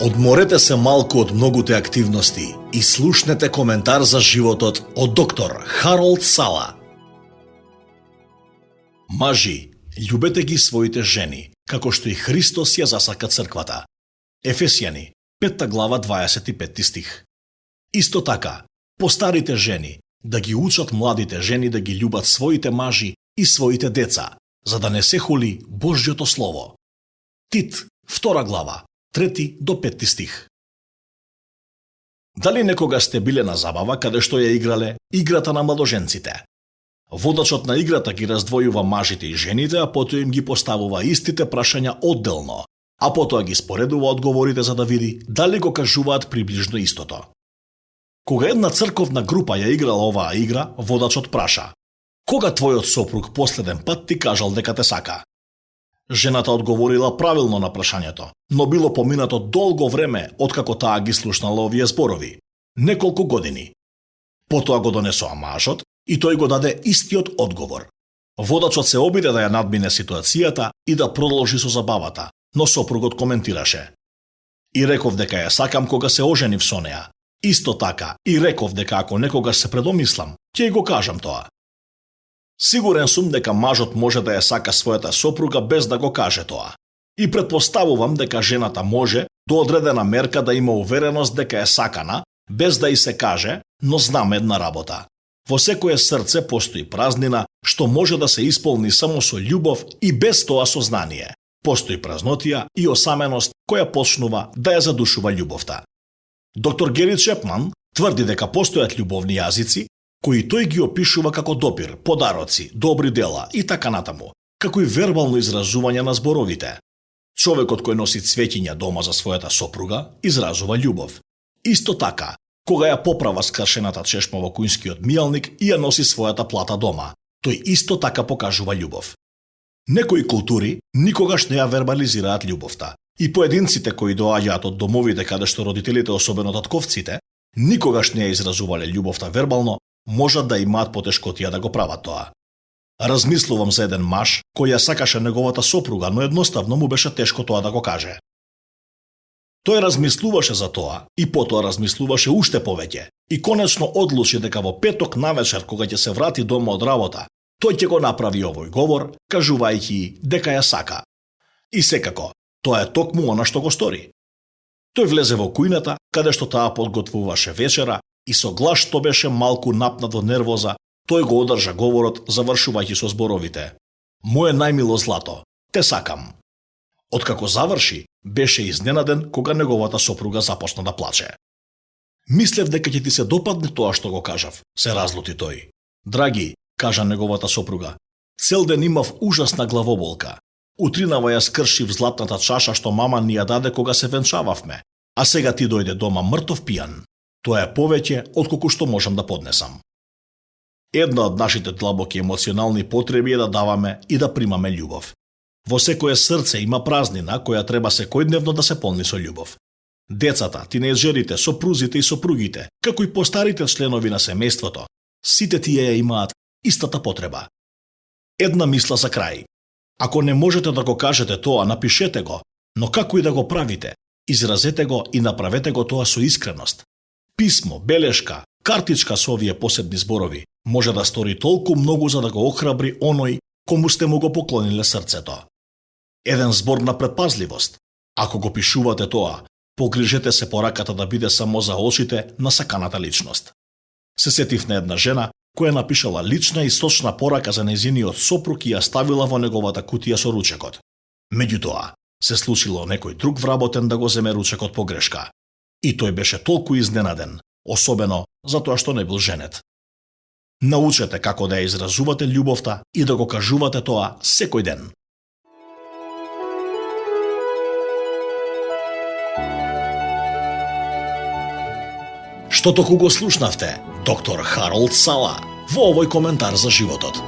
Одморете се малку од многуте активности и слушнете коментар за животот од доктор Харолд Сала. Мажи, љубете ги своите жени, како што и Христос ја засака црквата. Ефесјани, 5 глава 25 стих. Исто така, постарите жени да ги учат младите жени да ги љубат своите мажи и своите деца, за да не се хули Божјото слово. Тит, 2 глава, 3 до 5 стих. Дали некога сте биле на забава каде што ја играле играта на младоженците? Водачот на играта ги раздвојува мажите и жените, а потоа им ги поставува истите прашања одделно, а потоа ги споредува одговорите за да види дали го кажуваат приближно истото. Кога една црковна група ја играла оваа игра, водачот праша: "Кога твојот сопруг последен пат ти кажал дека те сака?" Жената одговорила правилно на прашањето, но било поминато долго време откако таа ги слушнала овие зборови. Неколку години. Потоа го донесоа мажот и тој го даде истиот одговор. Водачот се обиде да ја надмине ситуацијата и да продолжи со забавата, но сопругот коментираше: "И реков дека ја сакам кога се оженив со неа. Исто така и реков дека ако некогаш се предомислам, ќе го кажам тоа." Сигурен сум дека мажот може да ја сака својата сопруга без да го каже тоа. И претпоставувам дека жената може до одредена мерка да има увереност дека е сакана, без да и се каже, но знам една работа. Во секое срце постои празнина што може да се исполни само со љубов и без тоа сознание. Постои празнотија и осаменост која почнува да ја задушува љубовта. Доктор Гери Чепман тврди дека постојат љубовни јазици кои тој ги опишува како допир, подароци, добри дела и така натаму, како и вербално изразување на зборовите. Човекот кој носи цвеќиња дома за својата сопруга изразува љубов. Исто така, кога ја поправа скршената чешма во кујнскиот мијалник и ја носи својата плата дома, тој исто така покажува љубов. Некои култури никогаш не ја вербализираат љубовта и поединците кои доаѓаат од домовите каде што родителите, особено татковците, никогаш не ја изразувале љубовта вербално, можат да имаат потешкотија да го прават тоа. Размислувам за еден маж кој ја сакаше неговата сопруга, но едноставно му беше тешко тоа да го каже. Тој размислуваше за тоа и потоа размислуваше уште повеќе и конечно одлучи дека во петок навечер кога ќе се врати дома од работа, тој ќе го направи овој говор, кажувајќи дека ја сака. И секако, тоа е токму она што го стори. Тој влезе во кујната, каде што таа подготвуваше вечера, и со глас што беше малку напнат од нервоза, тој го одржа говорот, завршувајќи со зборовите: "Моје најмило злато, те сакам." Откако заврши, беше изненаден кога неговата сопруга започна да плаче. "Мислев дека ќе ти се допадне тоа што го кажав," се разлути тој. "Драги," кажа неговата сопруга, "цел ден имав ужасна главоболка. Утринава ја скршив златната чаша што мама ни ја даде кога се венчававме, а сега ти дојде дома мртов пијан. Тоа е повеќе отколку што можам да поднесам." Една од нашите длабоки емоционални потреби е да даваме и да примаме љубов. Во секое срце има празнина која треба секојдневно да се полни со љубов. Децата, тинејџерите, сопрузите и сопругите, како и постарите членови на семејството, сите тие ја имаат истата потреба. Една мисла за крај. Ако не можете да го кажете тоа, напишете го, но како и да го правите, изразете го и направете го тоа со искреност. Писмо, белешка, картичка со овие посебни зборови може да стори толку многу за да го охрабри оној кому сте му го поклониле срцето. Еден збор на предпазливост. Ако го пишувате тоа, погрижете се пораката да биде само за очите на саканата личност. Се сетив на една жена која напишала лична и сочна порака за нејзиниот сопруг и ја ставила во неговата кутија со ручекот. Меѓутоа, се случило некој друг вработен да го земе ручекот погрешка. И тој беше толку изненаден, особено затоа што не бил женет. Научете како да ја изразувате љубовта и да го кажувате тоа секој ден. Што току го слушнавте доктор Харолд Сала во овој коментар за животот.